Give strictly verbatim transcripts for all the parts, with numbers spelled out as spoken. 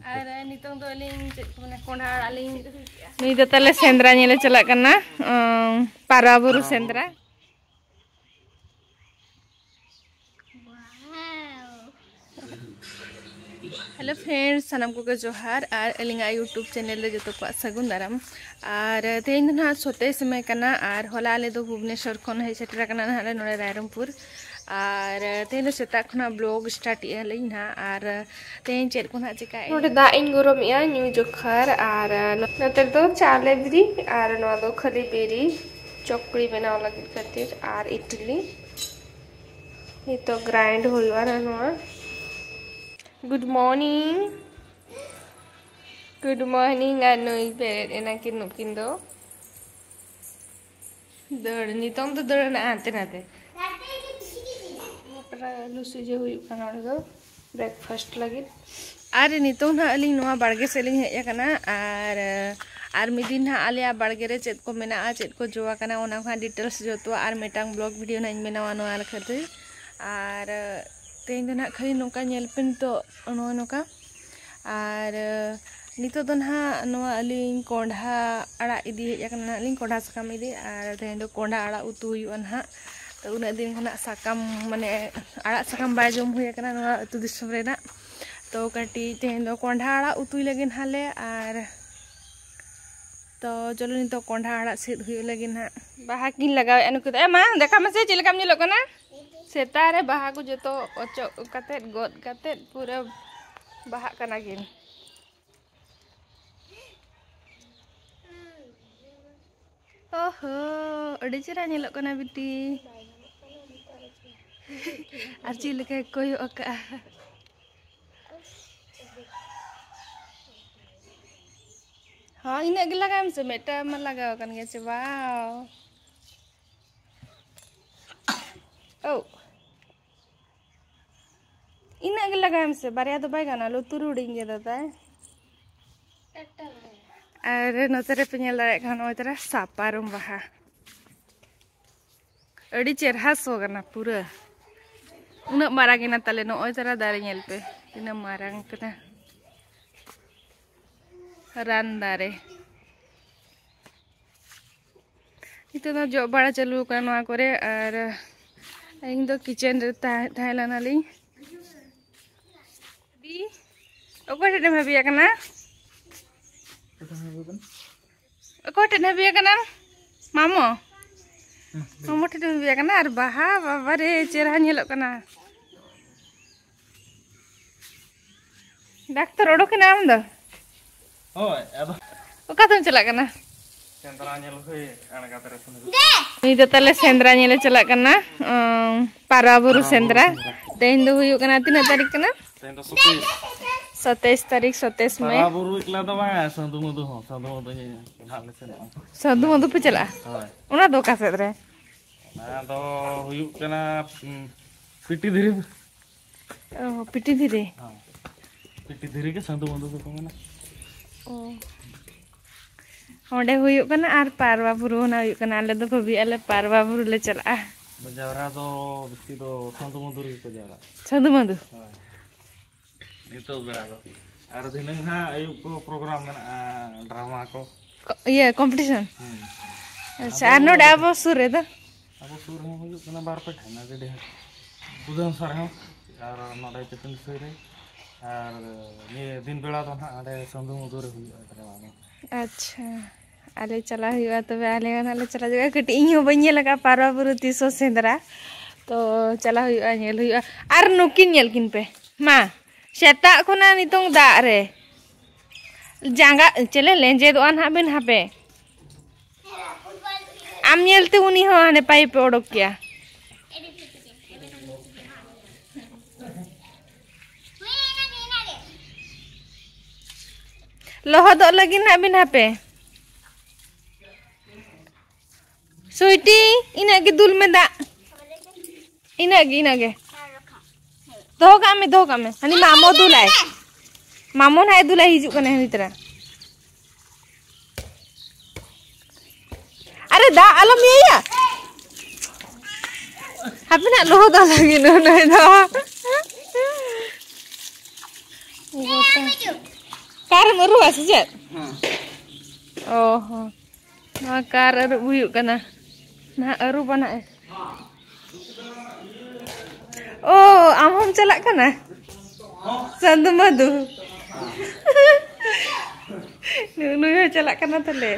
ᱟᱨ ᱱᱤᱛᱚᱝ ᱫᱚ ᱟᱹᱞᱤᱧ ᱪᱮᱫ ᱠᱚ ᱢᱮᱱᱟ, ᱠᱚᱸᱰᱷᱟ ᱟᱲᱟᱜ ᱞᱤᱧ, ᱱᱩᱭ ᱫᱚ ᱛᱟᱞᱮ ᱥᱮᱸᱫᱽᱨᱟ ᱧᱮᱞᱮ ᱪᱟᱞᱟᱜ ᱠᱟᱱᱟ, ᱩᱸ, ᱯᱟᱨᱣᱟ ᱵᱩᱨᱩ ᱥᱮᱸᱫᱽᱨᱟ᱾ ᱦᱮᱞᱳ ᱯᱷᱨᱮᱱᱰᱥ, ᱥᱟᱱᱟᱢ ᱠᱚᱜᱮ ᱡᱚᱦᱟᱨ, ᱟᱨ ᱟᱹᱞᱤᱧᱟᱜ YouTube ᱪᱮᱱᱮᱞ ᱨᱮ ᱡᱚᱛᱚ ᱠᱚᱣᱟᱜ ᱥᱟᱹᱜᱩᱱ ᱫᱟᱨᱟᱢ᱾ ᱟᱨ ᱛᱮᱦᱮᱧ ᱫᱚ ᱱᱟᱦᱟᱜ ᱥᱚᱛᱟᱭᱤᱥ ᱢᱮ ᱠᱟᱱᱟ, ᱟᱨ ᱦᱚᱞᱟ ᱟᱞᱮ ᱫᱚ ᱵᱷᱩᱵᱽᱱᱮᱥᱚᱨ ᱠᱷᱚᱱ ᱦᱮᱡ ᱥᱮᱴᱮᱨ ᱟᱠᱟᱱᱟ ᱱᱟᱦᱟᱜ ᱞᱮ ᱱᱚᱰᱮ ᱨᱟᱭᱨᱚᱝᱯᱩᱨ᱾ ᱟᱨ ᱛᱮᱦᱮᱧ ᱫᱚ ᱥᱮᱛᱟᱜ ᱠᱷᱚᱱᱟᱜ ᱵᱞᱚᱜ ᱥᱴᱟᱨᱴ ᱮᱜᱼᱟ ᱞᱤᱧ ᱱᱟᱦᱟᱜ, ᱟᱨ ᱛᱮᱦᱮᱧ ᱪᱮᱫ ᱠᱚ ᱱᱟᱦᱟᱜ ᱪᱤᱠᱟᱹᱜᱼᱟ᱾ ᱱᱚᱰᱮ ᱫᱟᱜ ᱤᱧ ᱜᱚᱨᱚᱢᱮᱜᱼᱟ ᱧᱩ ᱡᱚᱠᱷᱟᱨ, ᱟᱨ ᱱᱚᱛᱮ ᱫᱚ ᱪᱟᱣᱞᱮ ᱵᱤᱨᱤ, ᱟᱨ ᱱᱚᱣᱟ ᱫᱚ ᱠᱷᱟᱹᱞᱤ ᱵᱤᱨᱤ ᱪᱚᱠᱲᱤ ᱵᱮᱱᱟᱣ ᱞᱟᱹᱜᱤᱫ ᱠᱷᱟᱹᱛᱤᱨ, ᱟᱨ ᱤᱰᱞᱤ᱾ ᱱᱤᱛᱚᱜ ᱜᱨᱟᱭᱤᱱᱰ ᱦᱩᱭᱩᱜᱼᱟ ᱱᱟᱦᱟᱜ ᱱᱚᱣᱟ᱾ Good morning. Good morning. ᱟᱨ ᱱᱩᱭ ᱵᱮᱨᱮᱫ ᱮᱱᱟ ᱠᱤᱱ ᱱᱩᱠᱤᱱ ᱫᱚ᱾ ᱫᱟᱹᱲ, ᱱᱤᱛᱚᱝ ᱫᱚ ᱫᱟᱹᱲ ᱨᱮᱱᱟᱜ ᱦᱟᱱᱛᱮ ᱱᱟᱛᱮ᱾ ᱞᱩᱥᱤ ᱡᱮ ᱦᱩᱭᱩᱜ ᱠᱟᱱᱟ ᱚᱸᱰᱮ ᱫᱚ ᱵᱨᱮᱠᱯᱷᱟᱥᱴ ᱞᱟᱹᱜᱤᱫ᱾ ᱟᱨ ᱱᱤᱛᱚᱝ ᱱᱟᱦᱟᱜ ᱟᱹᱞᱤᱧ ᱱᱚᱣᱟ ᱵᱟᱲᱜᱮ ᱥᱮᱫ ᱞᱤᱧ ᱦᱮᱡ ᱟᱠᱟᱱᱟ, ᱟᱨ ᱟᱨ ᱢᱤᱫ ᱫᱤᱱ ᱱᱟᱦᱟᱜ ᱟᱞᱮᱭᱟᱜ ᱵᱟᱲᱜᱮ ᱨᱮ ᱪᱮᱫ ᱠᱚ ᱢᱮᱱᱟᱜᱼᱟ, ᱪᱮᱫ ᱠᱚ ᱡᱚ ᱟᱠᱟᱱᱟ, ᱚᱱᱟ ᱠᱚ ᱦᱟᱸᱜ ᱰᱤᱴᱮᱞᱥ ᱡᱚᱛᱚᱣᱟᱜ ᱟᱨ ᱢᱤᱫᱴᱟᱝ ᱵᱞᱚᱜ ᱵᱷᱤᱰᱤᱭᱳ ᱱᱟᱦᱟᱜ ᱤᱧ ᱵᱮᱱᱟᱣᱟ ᱱᱚᱣᱟ ᱞᱮᱠᱟᱛᱮ᱾ ᱟᱨ ᱛᱮᱦᱮᱧ ᱫᱚ ᱱᱟᱦᱟᱜ ᱠᱷᱟᱹᱞᱤ ᱱᱚᱝᱠᱟ ᱧᱮᱞ ᱯᱮ ᱱᱤᱛᱚᱜ ᱱᱚᱜᱼᱚᱭ ᱱᱚᱝᱠᱟ᱾ ᱟᱨ ᱱᱤᱛᱚᱜ ᱫᱚ ᱱᱟᱦᱟᱜ ᱱᱚᱣᱟ ᱟᱹᱞᱤᱧ ᱠᱚᱸᱰᱷᱟ ᱟᱲᱟᱜ ᱤᱫᱤ ᱦᱮᱡ ᱟᱠᱟᱱᱟ ᱱᱟᱦᱟᱜ ᱞᱤᱧ, ᱠᱚᱸᱰᱷᱟ ᱥᱟᱠᱟᱢ ᱤᱫᱤ᱾ ᱟᱨ ᱛᱮᱦᱮᱧ ᱫᱚ ᱠᱚᱸᱰᱷᱟ ᱟᱲᱟᱜ ᱩᱛᱩ ᱦᱩᱭᱩᱜᱼᱟ ᱱᱟᱦᱟᱜ᱾ ᱛᱚ ᱩᱱᱟᱹᱜ ᱫᱤᱱ ᱠᱷᱚᱱᱟᱜ ᱥᱟᱠᱟᱢ, ᱢᱟᱱᱮ ᱟᱲᱟᱜ ᱥᱟᱠᱟᱢ ᱵᱟᱭ ᱡᱚᱢ ᱦᱩᱭ ᱟᱠᱟᱱᱟ ᱱᱚᱣᱟ ᱟᱹᱛᱩ ᱫᱤᱥᱚᱢ ᱨᱮᱱᱟᱜ᱾ ᱛᱚ ᱠᱟᱹᱴᱤᱡ ᱛᱮᱦᱮᱧ ᱫᱚ ᱠᱚᱸᱰᱷᱟ ᱟᱲᱟᱜ ᱩᱛᱩᱭ ᱞᱟᱹᱜᱤᱫ ᱱᱟᱦᱟᱜ ᱞᱮ᱾ ᱟᱨ ᱛᱚ ᱪᱚᱞᱚ ᱱᱤᱛᱚᱜ ᱠᱚᱸᱰᱷᱟ ᱟᱲᱟᱜ ᱥᱤᱫ ᱦᱩᱭᱩᱜ ᱞᱟᱹᱜᱤᱫ ᱱᱟᱦᱟᱜ᱾ ᱵᱟᱦᱟ ᱠᱤᱱ ᱞᱟᱜᱟᱣᱮᱫᱼᱟ ᱱᱩᱠᱩ ᱫᱚ᱾ ᱮ ᱢᱟ, ᱫᱮᱠᱷᱟ ᱢᱮᱥᱮ ᱪᱮᱫ ᱞᱮᱠᱟᱢ ᱧᱮᱞᱚᱜ ᱠᱟᱱᱟ᱾ ᱥᱮᱛᱟᱜ ᱨᱮ ᱵᱟᱦᱟ ᱠᱚ ᱡᱚᱛᱚ ᱚᱪᱚᱜ ᱠᱟᱛᱮᱫ, ᱜᱚᱫ ᱠᱟᱛᱮᱫ ᱯᱩᱨᱟᱹ ᱵᱟᱦᱟᱜ ᱠᱟᱱᱟ ᱠᱤᱱ᱾ ᱚᱦᱚ, ᱟᱹᱰᱤ ᱪᱮᱦᱨᱟ ᱧᱮᱞᱚᱜ ᱠᱟᱱᱟ ᱵᱤᱴᱤ᱾ ᱟᱨ ᱪᱮᱫ ᱞᱮᱠᱟᱭ ᱠᱚᱭᱚᱜ ᱟᱠᱟᱜᱼᱟ᱾ ᱦᱚᱸ, ᱤᱱᱟᱹᱜ ᱜᱮ ᱞᱟᱜᱟᱣ ᱢᱮᱥᱮ, ᱢᱤᱫᱴᱟᱝ ᱢᱟ ᱞᱟᱜᱟᱣ ᱟᱠᱟᱱ ᱜᱮᱭᱟ ᱥᱮ᱾ ᱣᱟᱣ᱾ ᱳ᱾ ᱤᱱᱟᱹᱜ ᱜᱮ ᱞᱟᱜᱟᱣ ᱢᱮᱥᱮ, ᱵᱟᱨᱭᱟ ᱫᱚ ᱵᱟᱭ ᱜᱟᱱᱚᱜᱼᱟ, ᱞᱩᱛᱩᱨ ᱦᱩᱰᱤᱧ ᱜᱮ ᱫᱟᱫᱟ᱾ ᱟᱨ ᱱᱚᱛᱮ ᱨᱮᱯᱮ ᱧᱮᱞ ᱫᱟᱲᱮᱭᱟᱜ ᱠᱟᱱᱟ, ᱱᱚᱜᱼᱚᱭ ᱛᱟᱨᱟ ᱥᱟᱯᱟᱨᱚᱢ ᱵᱟᱦᱟ᱾ ᱟᱹᱰᱤ ᱪᱮᱨᱦᱟ ᱥᱚ ᱠᱟᱱᱟ ᱯᱩᱨᱟᱹ᱾ ᱩᱱᱟᱹᱜ ᱢᱟᱨᱟᱝ ᱮᱱᱟ ᱛᱟᱞᱮ, ᱱᱚᱜᱼᱚᱭ ᱛᱟᱨᱟ ᱫᱟᱨᱮ ᱧᱮᱞ ᱯᱮ, ᱛᱤᱱᱟᱹᱜ ᱢᱟᱨᱟᱝ ᱠᱟᱱᱟ᱾ ᱨᱟᱱ ᱫᱟᱨᱮ᱾ ᱱᱤᱛᱚᱜ ᱫᱚ ᱡᱚᱜ ᱵᱟᱲᱟ ᱪᱟᱹᱞᱩ ᱟᱠᱟᱱᱟ ᱱᱚᱣᱟ ᱠᱚᱨᱮ, ᱟᱨ ᱤᱧ ᱫᱚ ᱠᱤᱪᱮᱱ ᱨᱮ ᱛᱟᱦᱮᱸ, ᱛᱟᱦᱮᱸ ᱞᱮᱱᱟᱞᱤᱧ᱾ ᱫᱤ, ᱚᱠᱚᱭ ᱴᱷᱮᱱ ᱮᱢ ᱦᱟᱹᱵᱤᱭᱟᱜ ᱠᱟᱱᱟ? ᱚᱠᱚᱭ ᱴᱷᱮᱱ ᱦᱟᱹᱵᱤᱭᱟᱜ ᱠᱟᱱᱟᱢ? ᱢᱟᱢᱚ? ᱢᱟᱢᱚ ᱴᱷᱮᱱ ᱮᱢ ᱦᱟᱹᱵᱤᱭᱟᱜ ᱠᱟᱱᱟ? ᱟᱨ ᱵᱟᱦᱟ, ᱵᱟᱵᱟ ᱨᱮ, ᱪᱮᱦᱨᱟ ᱧᱮᱞᱚᱜ ᱠᱟᱱᱟ᱾ ᱰᱟᱠᱛᱟᱨ ᱚᱰᱚᱠ ᱮᱱᱟ ᱟᱢ ᱫᱚ? ᱦᱳᱭ, ᱟᱫᱚ ᱚᱠᱟ ᱛᱮᱢ ᱪᱟᱞᱟᱜ ᱠᱟᱱᱟ? ᱥᱮᱸᱫᱽᱨᱟ ᱧᱮᱞ ᱦᱩᱭ ᱟᱬᱜᱟᱛ ᱨᱮ ᱠᱷᱚᱱ᱾ ᱱᱩᱭ ᱫᱚ ᱛᱟᱞᱮ ᱥᱮᱸᱫᱽᱨᱟ ᱧᱮᱞᱮ ᱪᱟᱞᱟᱜ ᱠᱟᱱᱟ, ᱩᱸ, ᱯᱟᱨᱣᱟ ᱵᱩᱨᱩ ᱯᱟᱨᱣᱟ ᱵᱩᱨᱩ ᱥᱮᱸᱫᱽᱨᱟ᱾ ᱥᱮᱸᱫᱽᱨᱟ᱾ ᱛᱮᱦᱮᱧ ᱫᱚ ᱦᱩᱭᱩᱜ ᱠᱟᱱᱟ, ᱛᱤᱱᱟᱹᱜ ᱛᱟᱹᱨᱤᱠᱷ ᱠᱟᱱᱟ? ᱛᱮᱦᱮᱧ ᱫᱚ ᱥᱟᱛᱟᱭᱤᱥ᱾ ᱥᱟᱛᱟᱭᱤᱥ ᱛᱟᱹᱨᱤᱠᱷ, ᱥᱟᱛᱟᱭᱤᱥ ᱢᱮ᱾ ᱯᱟᱨᱣᱟ ᱵᱩᱨᱩ ᱮᱠᱞᱟ ᱫᱚ ᱵᱟᱝ, ᱥᱟᱹᱫᱷᱩ ᱢᱚᱫᱷᱩ ᱦᱚᱸ, ᱥᱟᱹᱫᱷᱩ ᱢᱚᱫᱷᱩ ᱧᱮᱧᱮᱞ ᱱᱟᱦᱟᱜ ᱞᱮ ᱥᱮᱱᱚᱜᱼᱟ᱾ ᱥᱟᱹᱫᱷᱩ ᱢᱚᱫᱷᱩ ᱯᱮ ᱪᱟᱞᱟᱜᱼᱟ? ᱦᱳᱭ᱾ ᱚᱱᱟ ᱫᱚ ᱚᱠᱟ ᱥᱮᱫ ᱨᱮ? ᱚᱱᱟ ᱫᱚ ᱦᱩᱭᱩᱜ ᱠᱟᱱᱟ, ᱩᱸ, ᱯᱤᱴᱤ ᱫᱷᱤᱨᱤ᱾ ᱚ, ᱯᱤᱴᱤ ᱫᱷᱤᱨᱤ᱾ ᱦᱮᱸ᱾ ᱯᱤᱴᱤ ᱫᱷᱤᱨᱤ ᱜᱮ ᱥᱟᱹᱫᱷᱩ ᱢᱚᱫᱷᱩ ᱫᱚᱠᱚ ᱢᱮᱱᱟ᱾ ᱚ᱾ ᱚᱸᱰᱮ ᱦᱩᱭᱩᱜ ᱠᱟᱱᱟ ᱟᱨ ᱯᱟᱨᱣᱟ ᱵᱩᱨᱩ ᱚᱱᱟ ᱦᱩᱭᱩᱜ ᱠᱟᱱᱟ᱾ ᱟᱞᱮ ᱫᱚ ᱵᱷᱟᱹᱵᱤᱭᱮᱫᱼᱟ ᱞᱮ ᱯᱟᱨᱣᱟ ᱵᱩᱨᱩ ᱞᱮ ᱪᱟᱞᱟᱜᱼᱟ᱾ ᱡᱟᱣᱨᱟ ᱫᱚ ᱵᱮᱥᱤ ᱫᱚ ᱥᱟᱹᱫᱷᱩ ᱢᱚᱫᱷᱩ ᱨᱮᱜᱮ ᱠᱚ ᱡᱟᱣᱨᱟᱜᱼᱟ᱾ ᱥᱟᱹᱫᱷᱩ ᱢᱚᱫᱷᱩ? ᱦᱳᱭ᱾ ᱱᱤᱛᱚᱜ ᱵᱮᱲᱟ ᱫᱚ᱾ ᱟᱨ ᱫᱷᱤᱱᱟᱹᱝ ᱦᱟᱸᱜ ᱟᱹᱭᱩᱵ ᱠᱚ ᱯᱨᱳᱜᱨᱟᱢ ᱢᱮᱱᱟᱜᱼᱟ, ᱰᱨᱟᱢᱟ ᱠᱚ᱾ ᱠᱚ-, ᱤᱭᱟᱹ, ᱠᱚᱢᱯᱤᱴᱤᱥᱚᱱ? ᱦᱩᱸ᱾ ᱟᱪᱪᱷᱟ, ᱟᱫᱚ ᱟᱨ ᱱᱚᱰᱮ ᱟᱵᱚ ᱥᱩᱨ ᱨᱮᱫᱚ? ᱟᱵᱚ ᱥᱩᱨ ᱨᱮᱦᱚᱸ ᱦᱩᱭᱩᱜ ᱠᱟᱱᱟ ᱵᱟᱨ ᱯᱮ ᱴᱷᱮᱱ, ᱟᱹᱰᱤ ᱰᱷᱮᱨ᱾ ᱵᱩᱫᱷᱟᱹᱱ ᱥᱟᱨ ᱦᱚᱸ ᱟᱨ ᱱᱚᱰᱮ ᱪᱟᱹᱯᱤᱱ ᱥᱩᱨ ᱨᱮ᱾ ᱟᱨ ᱱᱤᱭᱟᱹ ᱫᱤᱱ ᱵᱮᱲᱟ ᱫᱚ ᱱᱟᱦᱟᱜ ᱚᱸᱰᱮ ᱥᱟᱹᱫᱷᱩ ᱢᱚᱫᱷᱩ ᱨᱮ ᱦᱩᱭᱩᱜᱼᱟ ᱰᱨᱟᱢᱟ ᱫᱚ᱾ ᱟᱪᱪᱷᱟ, ᱟᱞᱮ ᱪᱟᱞᱟᱜ ᱦᱩᱭᱩᱜᱼᱟ ᱛᱚᱵᱮ, ᱟᱞᱮ ᱦᱚᱸ ᱱᱟᱦᱟᱜ ᱞᱮ ᱪᱟᱞᱟᱜ ᱦᱩᱭᱩᱜᱼᱟ᱾ ᱠᱟᱹᱴᱤᱡ ᱤᱧ ᱦᱚᱸ ᱵᱟᱹᱧ ᱧᱮᱞ ᱟᱠᱟᱫᱼᱟ ᱯᱟᱨᱣᱟ ᱵᱩᱨᱩ, ᱛᱤᱥ ᱦᱚᱸ ᱥᱮᱸᱫᱽᱨᱟ᱾ ᱛᱚ ᱪᱟᱞᱟᱜ ᱦᱩᱭᱩᱜᱼᱟ, ᱧᱮᱞ ᱦᱩᱭᱩᱜᱼᱟ᱾ ᱟᱨ ᱱᱩᱠᱤᱱ ᱧᱮᱞ ᱠᱤᱱ ᱯᱮ ᱢᱟ, ᱥᱮᱛᱟᱜ ᱠᱷᱚᱱᱟᱜ ᱱᱤᱛᱚᱝ ᱫᱟᱜ ᱨᱮ ᱡᱟᱸᱜᱟ ᱪᱮᱞᱮ ᱞᱮᱸᱡᱮᱫᱚᱜᱼᱟ ᱱᱟᱦᱟᱜ ᱵᱤᱱ ᱦᱟᱯᱮ᱾ ᱟᱢ ᱧᱮᱞᱛᱮ ᱩᱱᱤ ᱦᱚᱸ ᱦᱟᱱᱮ ᱯᱟᱭᱤᱯ ᱮ ᱚᱰᱚᱠ ᱠᱮᱭᱟ᱾ ᱞᱚᱦᱚᱫᱚᱜ ᱞᱟᱹᱜᱤᱫ ᱱᱟᱜ ᱵᱤᱱ ᱦᱟᱯᱮ᱾ ᱥᱩᱭᱴᱤ, ᱤᱱᱟᱹᱜ ᱜᱮ ᱫᱩᱞ ᱢᱮ ᱫᱟᱜ᱾ ᱤᱱᱟᱹᱜ ᱜᱮ, ᱤᱱᱟᱹᱜ ᱜᱮ᱾ ᱫᱚᱦᱚ ᱠᱟᱜ ᱢᱮ, ᱫᱚᱦᱚ ᱠᱟᱜ ᱢᱮ᱾ ᱦᱟᱹᱱᱤ ᱢᱟᱢᱚ ᱫᱩᱞᱟᱭ᱾ ᱢᱟᱢᱚ ᱱᱟᱜ ᱮ ᱫᱩᱞᱟᱭ, ᱦᱤᱡᱩᱜ ᱠᱟᱱᱟᱭ ᱦᱟᱹᱱᱤ ᱛᱟᱨᱟ᱾ ᱟᱨᱮ ᱫᱟᱜ ᱟᱞᱚᱢ ᱤᱭᱟᱹᱭᱟ᱾ ᱦᱟᱯᱮ ᱱᱟᱜ ᱞᱚᱦᱚᱫᱚᱜ ᱞᱟᱹᱜᱤᱫ ᱱᱩᱭ ᱫᱚ᱾ ᱜᱚᱴᱟ᱾ ᱠᱟᱨᱮᱢ ᱟᱹᱨᱩᱵᱟ ᱥᱮ ᱪᱮᱫ? ᱚ ᱦᱚᱸ᱾ ᱱᱚᱣᱟ ᱠᱟᱨ ᱟᱹᱨᱩᱵ ᱦᱩᱭᱩᱜ ᱠᱟᱱᱟ᱾ ᱱᱟᱦᱟᱜ ᱟᱹᱨᱩᱵᱟ ᱱᱟᱦᱟᱜ ᱮ᱾ ᱚ, ᱟᱢ ᱦᱚᱸᱢ ᱪᱟᱞᱟᱜ ᱠᱟᱱᱟ? ᱥᱟᱹᱫᱷᱩ ᱢᱟᱹᱫᱷᱩ᱾ ᱱᱩᱭ, ᱱᱩᱭ ᱦᱚᱸ ᱪᱟᱞᱟᱜ ᱠᱟᱱᱟ ᱛᱟᱦᱞᱮ᱾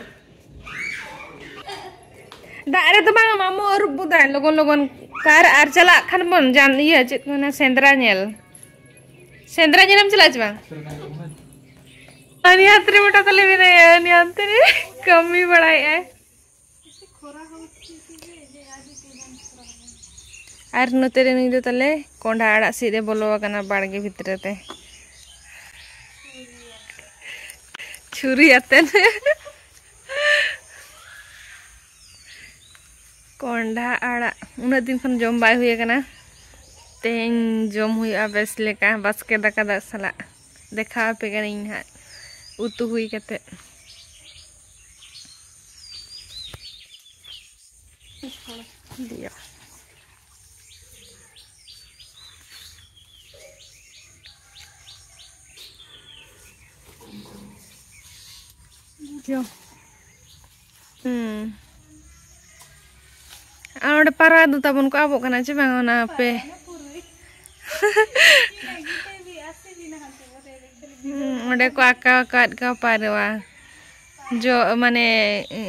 ᱫᱟᱜ ᱨᱮᱫᱚ ᱵᱟᱝ, ᱢᱟᱢᱩ ᱟᱹᱨᱩᱵ ᱜᱚᱫᱟᱭ ᱞᱚᱜᱚᱱ ᱞᱚᱜᱚᱱ ᱠᱟᱨ, ᱟᱨ ᱪᱟᱞᱟᱜ ᱠᱷᱟᱱ ᱵᱚᱱ ᱡᱟᱱ-, ᱤᱭᱟᱹ, ᱪᱮᱫ ᱠᱚ ᱢᱮᱱᱟ, ᱥᱮᱸᱫᱽᱨᱟ ᱧᱮᱞ᱾ ᱥᱮᱸᱫᱽᱨᱟ ᱧᱮᱞᱮᱢ ᱪᱟᱞᱟᱜᱼᱟ ᱪᱮ ᱵᱟᱝ? ᱦᱟᱹᱱᱤ ᱦᱟᱱᱛᱮ ᱨᱮ ᱢᱚᱴᱟ ᱛᱟᱞᱮ ᱢᱮᱱᱟᱭᱟ, ᱦᱟᱹᱱᱤ ᱦᱟᱱᱛᱮ ᱨᱮ ᱠᱟᱹᱢᱤ ᱵᱟᱲᱟᱭᱮᱫᱼᱟᱭ᱾ ᱟᱨ ᱱᱚᱛᱮ ᱨᱮ ᱱᱩᱭ ᱫᱚ ᱛᱟᱞᱮ ᱠᱚᱸᱰᱷᱟ ᱟᱲᱟᱜ ᱥᱤᱫ ᱮ ᱵᱚᱞᱚ ᱟᱠᱟᱱᱟ ᱵᱟᱲᱜᱮ ᱵᱷᱤᱛᱨᱤ ᱛᱮ᱾ ᱪᱷᱩᱨᱤ ᱟᱛᱮᱱ᱾ ᱠᱚᱸᱰᱷᱟ ᱟᱲᱟᱜ ᱩᱱᱟᱹᱜ ᱫᱤᱱ ᱠᱷᱚᱱ ᱡᱚᱢ ᱵᱟᱭ ᱦᱩᱭ ᱟᱠᱟᱱᱟ᱾ ᱛᱮᱦᱮᱧ ᱡᱚᱢ ᱦᱩᱭᱩᱜᱼᱟ ᱵᱮᱥ ᱞᱮᱠᱟ ᱵᱟᱥᱠᱮ ᱫᱟᱠᱟ ᱫᱟᱜ ᱥᱟᱞᱟᱜ᱾ ᱫᱮᱠᱷᱟᱣ ᱟᱯᱮ ᱠᱟᱹᱱᱟᱹᱧ ᱱᱟᱦᱟᱜ ᱩᱛᱩ ᱦᱩᱭ ᱠᱟᱛᱮ᱾ ᱫᱤᱭᱟ᱾ ᱡᱚ᱾ ᱦᱩᱸ᱾ ᱟᱨ ᱚᱸᱰᱮ ᱯᱟᱨᱟ ᱫᱚ ᱛᱟᱵᱚᱱ ᱠᱚ ᱟᱵᱚᱜ ᱠᱟᱱᱟ ᱪᱮ ᱵᱟᱝ? ᱚᱱᱟ ᱯᱮ᱾ ᱦᱩᱸ, ᱚᱸᱰᱮ ᱠᱚ ᱟᱠᱟᱣ ᱟᱠᱟᱫ ᱠᱚᱣᱟ ᱯᱟᱨᱣᱟ᱾ ᱡᱚ, ᱢᱟᱱᱮ,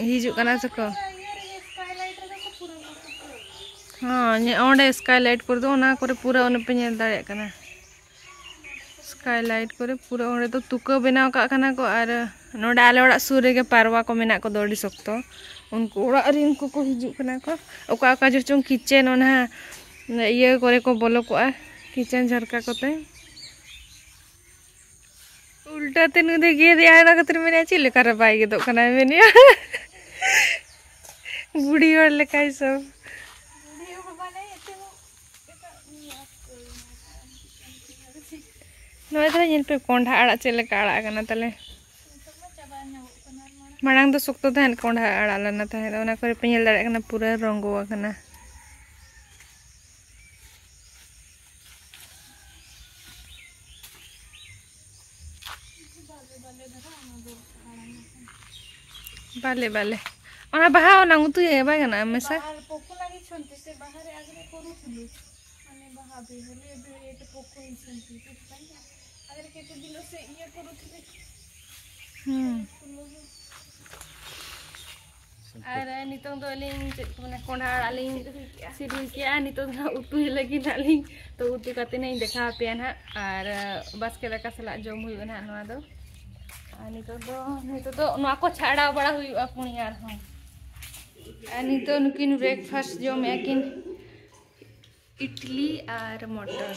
ᱦᱤᱡᱩᱜ ᱠᱟᱱᱟ ᱥᱮᱠᱚ᱾ ᱦᱚᱸ, ᱧᱮ-, ᱚᱸᱰᱮ ᱥᱠᱟᱭ ᱞᱟᱭᱤᱴ ᱠᱚᱨᱮ ᱫᱚ, ᱚᱱᱟ ᱠᱚᱨᱮ ᱯᱩᱨᱟᱹ ᱚᱱᱮ ᱯᱮ ᱧᱮᱞ ᱫᱟᱲᱮᱭᱟᱜ ᱠᱟᱱᱟ᱾ ᱥᱠᱟᱭ ᱞᱟᱭᱤᱴ ᱠᱚᱨᱮ ᱯᱩᱨᱟᱹ ᱚᱸᱰᱮ ᱫᱚ ᱛᱩᱠᱟᱹ ᱵᱮᱱᱟᱣ ᱠᱟᱜ ᱠᱟᱱᱟ ᱠᱚ᱾ ᱟᱨ ᱱᱚᱰᱮ ᱟᱞᱮ ᱚᱲᱟᱜ ᱥᱩᱨ ᱨᱮᱜᱮ ᱯᱟᱨᱣᱟ ᱠᱚ ᱢᱮᱱᱟᱜ ᱠᱚᱫᱚ ᱟᱹᱰᱤ ᱥᱚᱠᱛᱚ᱾ ᱩᱱᱠᱩ ᱚᱲᱟᱜ ᱨᱮᱱ ᱠᱚᱠᱚ ᱦᱤᱡᱩᱜ ᱠᱟᱱᱟ ᱠᱚ᱾ ᱚᱠᱟ ᱚᱠᱟ ᱡᱚᱪᱚᱝ ᱠᱤᱪᱮᱱ ᱚᱱᱟ ᱤᱭᱟᱹ ᱠᱚᱨᱮ ᱠᱚ ᱵᱚᱞᱚ ᱠᱚᱜᱼᱟ, ᱠᱤᱪᱮᱱ ᱡᱷᱟᱨᱠᱟ ᱠᱚᱛᱮ᱾ ᱩᱞᱴᱟᱹ ᱛᱮ ᱱᱩᱭ ᱫᱚᱭ ᱜᱮᱫ ᱮᱜᱼᱟ, ᱚᱱᱟ ᱠᱷᱟᱹᱛᱤᱨ ᱢᱮᱱᱮᱜᱼᱟ, "ᱪᱮᱫ ᱞᱮᱠᱟ ᱨᱮ ᱵᱟᱭ ᱜᱮᱫᱚᱜ ᱠᱟᱱᱟᱭ?" ᱢᱮᱱᱮᱜᱼᱟ᱾ ᱵᱩᱲᱦᱤ ᱦᱚᱲ ᱞᱮᱠᱟ ᱦᱤᱥᱟᱹᱵ᱾ ᱱᱚᱜᱼᱚᱭ ᱛᱟᱦᱞᱮ ᱧᱮᱞ ᱯᱮ, ᱠᱚᱸᱰᱷᱟ ᱟᱲᱟᱜ ᱪᱮᱫ ᱞᱮᱠᱟ ᱟᱲᱟᱜ ᱟᱠᱟᱱᱟ ᱛᱟᱞᱮ᱾ ᱢᱟᱲᱟᱝ ᱫᱚ ᱥᱚᱠᱛᱚ ᱛᱟᱦᱮᱸᱫ, ᱠᱚᱸᱰᱷᱟ ᱟᱲᱟᱜ ᱞᱮᱱᱟ ᱛᱟᱦᱮᱸᱫ, ᱚᱱᱟ ᱠᱚᱨᱮ ᱯᱮ ᱧᱮᱞ ᱫᱟᱲᱮᱭᱟᱜ ᱠᱟᱱᱟ, ᱯᱩᱨᱟᱹ ᱨᱚᱸᱜᱚ ᱟᱠᱟᱱᱟ᱾ ᱵᱟᱞᱮ, ᱵᱟᱞᱮ᱾ ᱚᱱᱟ ᱵᱟᱦᱟ ᱚᱱᱟ ᱩᱛᱩᱭ ᱵᱟᱭ ᱜᱟᱱᱚᱜᱼᱟ ᱢᱮᱥᱟ? ବାହାରେ ପୋକ ଲାଗିଛନ୍ତି, ସେ ବାହାରେ ଆଗରେ କରୁଥିଲୁ। ମାନେ ବାହା ବି ହେଲେ ଏବେ ଏଇଠି ପୋକ ହେଇଛନ୍ତି, ସେଥିପାଇଁ ଆଗରେ କେତେ ଦିନ ସେ ଇଏ କରୁଥିଲେ। ᱦᱩᱸ। ᱟᱨ ᱱᱤᱛᱚᱝ ᱫᱚ ᱟᱹᱞᱤᱧ ᱪᱮᱫ ᱠᱚ ᱢᱮᱱᱟ, ᱠᱚᱸᱰᱷᱟ ᱟᱲᱟᱜ ᱞᱤᱧ ᱥᱤᱫ ᱦᱩᱭ ᱠᱮᱜᱼᱟ᱾ ᱱᱤᱛᱚᱝ ᱫᱚ ᱦᱟᱸᱜ ᱩᱛᱩᱭ ᱞᱟᱹᱜᱤᱫ ᱦᱟᱸᱜ ᱞᱤᱧ᱾ ᱛᱚ ᱩᱛᱩ ᱠᱟᱛᱮ ᱱᱟᱜ ᱤᱧ ᱫᱮᱠᱷᱟᱣ ᱟᱯᱮᱭᱟ ᱱᱟᱜ᱾ ᱟᱨ ᱵᱟᱥᱠᱮ ᱫᱟᱠᱟ ᱥᱟᱞᱟᱜ ᱡᱚᱢ ᱦᱩᱭᱩᱜᱼᱟ ᱱᱟᱜ ᱱᱚᱣᱟ ᱫᱚ᱾ ᱟᱨ ᱱᱤᱛᱚᱜ ᱫᱚ, ᱱᱤᱛᱚᱜ ᱫᱚ ᱱᱚᱣᱟ ᱠᱚ ᱪᱷᱟᱲᱟᱣ ᱵᱟᱲᱟ ᱦᱩᱭᱩᱜᱼᱟ ᱯᱩᱱᱭᱟ ᱟᱨᱦᱚᱸ᱾ ᱟᱨ ᱱᱤᱛᱚᱜ ᱱᱩᱠᱤᱱ breakfast ᱡᱚᱢᱮᱜᱼᱟ ᱠᱤᱱ, ᱤᱰᱞᱤ ᱟᱨ ᱢᱚᱴᱚᱨ᱾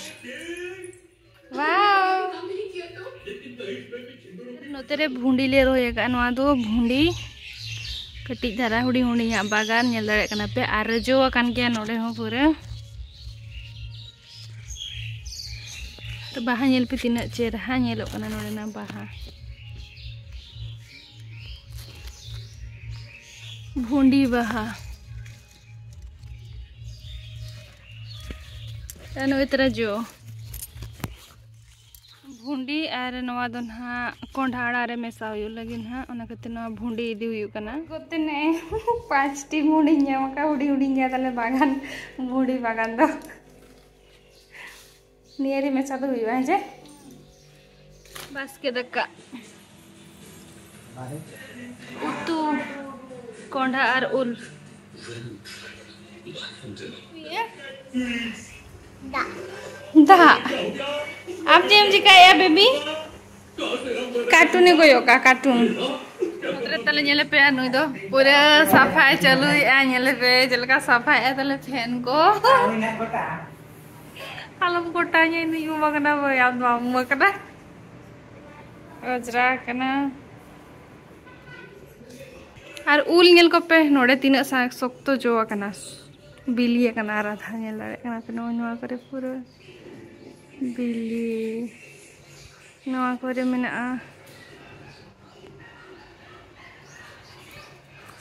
ᱣᱟᱣ! ᱱᱚᱛᱮ ᱨᱮ ᱵᱷᱩᱸᱰᱤ ᱞᱮ ᱨᱚᱦᱚᱭ ᱟᱠᱟᱫᱼᱟ᱾ ᱱᱚᱣᱟ ᱫᱚ ᱵᱷᱩᱸᱰᱤ, ᱠᱟᱹᱴᱤᱡ ᱫᱷᱟᱨᱟ ᱦᱩᱰᱤᱧ ᱦᱩᱰᱤᱧᱟᱜ ᱵᱟᱜᱟᱱ, ᱧᱮᱞ ᱫᱟᱲᱮᱭᱟᱜ ᱠᱟᱱᱟ ᱯᱮ᱾ ᱟᱨ ᱡᱚ ᱟᱠᱟᱱ ᱜᱮᱭᱟ ᱱᱚᱰᱮ ᱦᱚᱸ ᱯᱩᱨᱟᱹ᱾ ᱟᱨ ᱵᱟᱦᱟ ᱧᱮᱞ ᱯᱮ, ᱛᱤᱱᱟᱹᱜ ᱪᱮᱨᱦᱟ ᱧᱮᱞᱚᱜ ᱠᱟᱱᱟ ᱱᱚᱰᱮᱱᱟᱜ ᱵᱟᱦᱟ᱾ ᱵᱷᱩᱸᱰᱤ ᱵᱟᱦᱟ᱾ ᱟᱨ ᱱᱚᱜᱼᱚᱭ ᱛᱟᱨᱟ ᱡᱚ᱾ ᱵᱷᱩᱸᱰᱤ ᱟᱨ ᱱᱚᱣᱟ ᱫᱚ ᱱᱟᱦᱟᱜ ᱠᱚᱸᱰᱷᱟ ᱟᱲᱟᱜ ᱨᱮ ᱢᱮᱥᱟ ᱦᱩᱭᱩᱜ ᱞᱟᱹᱜᱤᱫ ᱱᱟᱦᱟᱜ, ᱚᱱᱟ ᱠᱷᱟᱹᱛᱤᱨ ᱱᱚᱣᱟ ᱵᱷᱩᱸᱰᱤ ᱤᱫᱤ ᱦᱩᱭᱩᱜ ᱠᱟᱱᱟ᱾ ᱠᱚᱛᱮ ᱱᱮ ᱯᱟᱸᱪᱴᱤ ᱵᱷᱩᱸᱰᱤᱧ ᱧᱟᱢ ᱟᱠᱟᱫ, ᱦᱩᱰᱤᱧ ᱦᱩᱰᱤᱧ ᱜᱮᱭᱟ ᱛᱟᱞᱮ ᱵᱟᱜᱟᱱ, ᱵᱷᱩᱸᱰᱤ ᱵᱟᱜᱟᱱ ᱫᱚ᱾ ᱱᱤᱭᱟᱹ ᱨᱮ ᱢᱮᱥᱟ ᱫᱚ ᱦᱩᱭᱩᱜᱼᱟ, ᱦᱮᱸ ᱪᱮ? ᱵᱟᱥᱠᱮ ᱫᱟᱠᱟ᱾ ᱩᱛᱩ, ᱠᱚᱸᱰᱷᱟ ᱟᱨ ᱩᱞ᱾ ᱫᱟᱜ᱾ ᱟᱢ ᱪᱮᱫ ᱮᱢ ᱪᱤᱠᱟᱹᱭᱮᱫᱼᱟ, ᱵᱮᱵᱤ? ᱠᱟᱨᱴᱩᱱᱮ ᱠᱚᱭᱚᱜ ᱠᱟᱜᱼᱟ, ᱠᱟᱨᱴᱩᱱ᱾ ᱱᱚᱛᱮ ᱨᱮ ᱛᱟᱞᱮ ᱧᱮᱞᱮ ᱯᱮ, ᱱᱩᱭ ᱫᱚ ᱯᱩᱨᱟᱹ ᱥᱟᱯᱷᱟᱭ ᱪᱟᱹᱞᱩᱭᱮᱫᱼᱟ᱾ ᱧᱮᱞᱮ ᱯᱮ ᱪᱮᱫ ᱞᱮᱠᱟ ᱥᱟᱯᱷᱟᱭᱮᱫᱼᱟ ᱛᱟᱞᱮ ᱯᱷᱮᱱ ᱠᱚ᱾ ᱟᱞᱚᱢ ᱠᱚᱴᱟᱧᱟ, ᱤᱧ ᱫᱚᱧ ᱩᱢ ᱟᱠᱟᱱᱟ, ᱵᱟᱹᱭ, ᱟᱢ ᱫᱚ ᱵᱟᱢ ᱩᱢ ᱟᱠᱟᱱᱟ᱾ ᱚᱡᱽᱨᱟ ᱟᱠᱟᱱᱟ᱾ ᱟᱨ ᱩᱞ ᱧᱮᱞ ᱠᱚᱯᱮ, ᱱᱚᱰᱮ ᱛᱤᱱᱟᱹᱜ ᱥᱟ-, ᱥᱚᱠᱛᱚ ᱡᱚ ᱟᱠᱟᱱᱟ, ᱵᱤᱞᱤ ᱟᱠᱟᱱᱟ᱾ ᱟᱨ ᱟᱫᱷᱟ ᱧᱮᱞ ᱫᱟᱲᱮᱭᱟᱜ ᱠᱟᱱᱟ ᱯᱮ, ᱱᱚᱜᱼᱚᱭ ᱱᱚᱣᱟ ᱠᱚᱨᱮ ᱯᱩᱨᱟᱹ ᱵᱤᱞᱤ, ᱱᱚᱣᱟ ᱠᱚᱨᱮ ᱢᱮᱱᱟᱜᱼᱟ᱾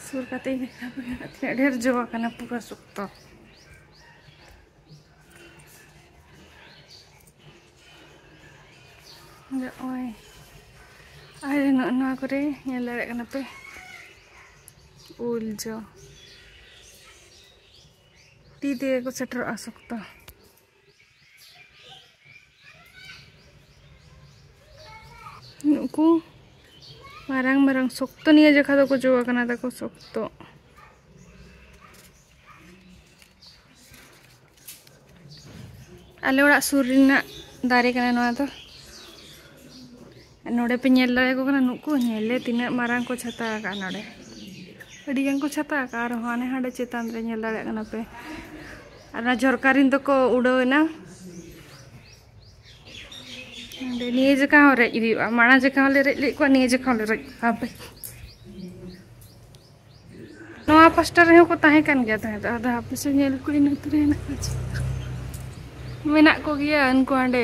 ᱥᱩᱨ ᱠᱟᱛᱮ ᱤᱧ ᱫᱮᱠᱷᱟᱣ ᱟᱯᱮ ᱠᱟᱱᱟ, ᱛᱤᱱᱟᱹᱜ ᱰᱷᱮᱨ ᱡᱚ ᱟᱠᱟᱱᱟ, ᱯᱩᱨᱟᱹ ᱥᱚᱠᱛᱚ᱾ ᱱᱚᱜᱼᱚᱭ ᱟᱨ ᱱᱚᱜᱼᱚ ᱱᱚᱣᱟ ᱠᱚᱨᱮ ᱧᱮᱞ ᱫᱟᱲᱮᱭᱟᱜ ᱠᱟᱱᱟ ᱯᱮ, ᱩᱞ ᱡᱚ᱾ ᱛᱤ ᱛᱮᱜᱮ ᱠᱚ ᱥᱮᱴᱮᱨᱚᱜᱼᱟ ᱥᱚᱠᱛᱚ᱾ ᱱᱩᱠᱩ ᱢᱟᱨᱟᱝ ᱢᱟᱨᱟᱝ ᱥᱚᱠᱛᱚ, ᱱᱤᱭᱟᱹ ᱡᱚᱠᱷᱟ ᱫᱚᱠᱚ ᱡᱚ ᱟᱠᱟᱱᱟ ᱛᱟᱠᱚ ᱥᱚᱠᱛᱚ᱾ ᱟᱞᱮ ᱚᱲᱟᱜ ᱥᱩᱨ ᱨᱮᱱᱟᱜ ᱫᱟᱨᱮ ᱠᱟᱱᱟ ᱱᱚᱣᱟ ᱫᱚ᱾ ᱱᱚᱰᱮ ᱯᱮ ᱧᱮᱞ ᱫᱟᱲᱮᱭᱟᱠᱚ ᱠᱟᱱᱟ, ᱱᱩᱠᱩ ᱧᱮᱞ ᱞᱮ ᱛᱤᱱᱟᱹᱜ ᱢᱟᱨᱟᱝ ᱠᱚ ᱪᱷᱟᱛᱟ ᱟᱠᱟᱫᱼᱟ ᱱᱚᱰᱮ᱾ ᱟᱹᱰᱤ ᱜᱟᱱ ᱠᱚ ᱪᱷᱟᱛᱟ ᱟᱠᱟᱫᱼᱟ, ᱟᱨᱦᱚᱸ ᱦᱟᱱᱮ ᱦᱟᱸᱰᱮ ᱪᱮᱛᱟᱱ ᱨᱮ ᱧᱮᱞ ᱫᱟᱲᱮᱭᱟᱜ ᱠᱟᱱᱟ ᱯᱮ᱾ ᱟᱨ ᱚᱱᱟ ᱡᱷᱚᱨᱠᱟ ᱨᱤᱱ ᱫᱚᱠᱚ ᱩᱰᱟᱹᱣ ᱮᱱᱟ᱾ ᱱᱚᱰᱮ ᱱᱤᱭᱟᱹ ᱡᱟᱭᱜᱟ ᱦᱚᱸ ᱨᱮᱡ ᱦᱩᱭᱩᱜᱼᱟ, ᱢᱟᱲᱟᱝ ᱡᱟᱭᱜᱟ ᱦᱚᱸᱞᱮ ᱨᱮᱡ ᱞᱮᱫ ᱠᱚᱣᱟ, ᱱᱤᱭᱟᱹ ᱡᱟᱭᱜᱟ ᱦᱚᱸᱞᱮ ᱨᱮᱡ ᱠᱚᱣᱟ᱾ ᱦᱟᱯᱮ, ᱱᱚᱣᱟ ᱯᱟᱥᱴᱟ ᱨᱮᱦᱚᱸ ᱠᱚ ᱛᱟᱦᱮᱸ ᱠᱟᱱ ᱜᱮᱭᱟ ᱛᱟᱦᱮᱸ ᱫᱚ, ᱟᱫᱚ ᱦᱟᱯᱮ ᱥᱮ ᱧᱮᱞ ᱠᱚ ᱤᱱᱟᱹ ᱛᱟᱹᱨᱤ ᱦᱮᱱᱟᱜ ᱠᱚᱣᱟ ᱪᱮ? ᱢᱮᱱᱟᱜ ᱠᱚᱜᱮᱭᱟ ᱩᱱᱠᱩ ᱦᱟᱸᱰᱮ᱾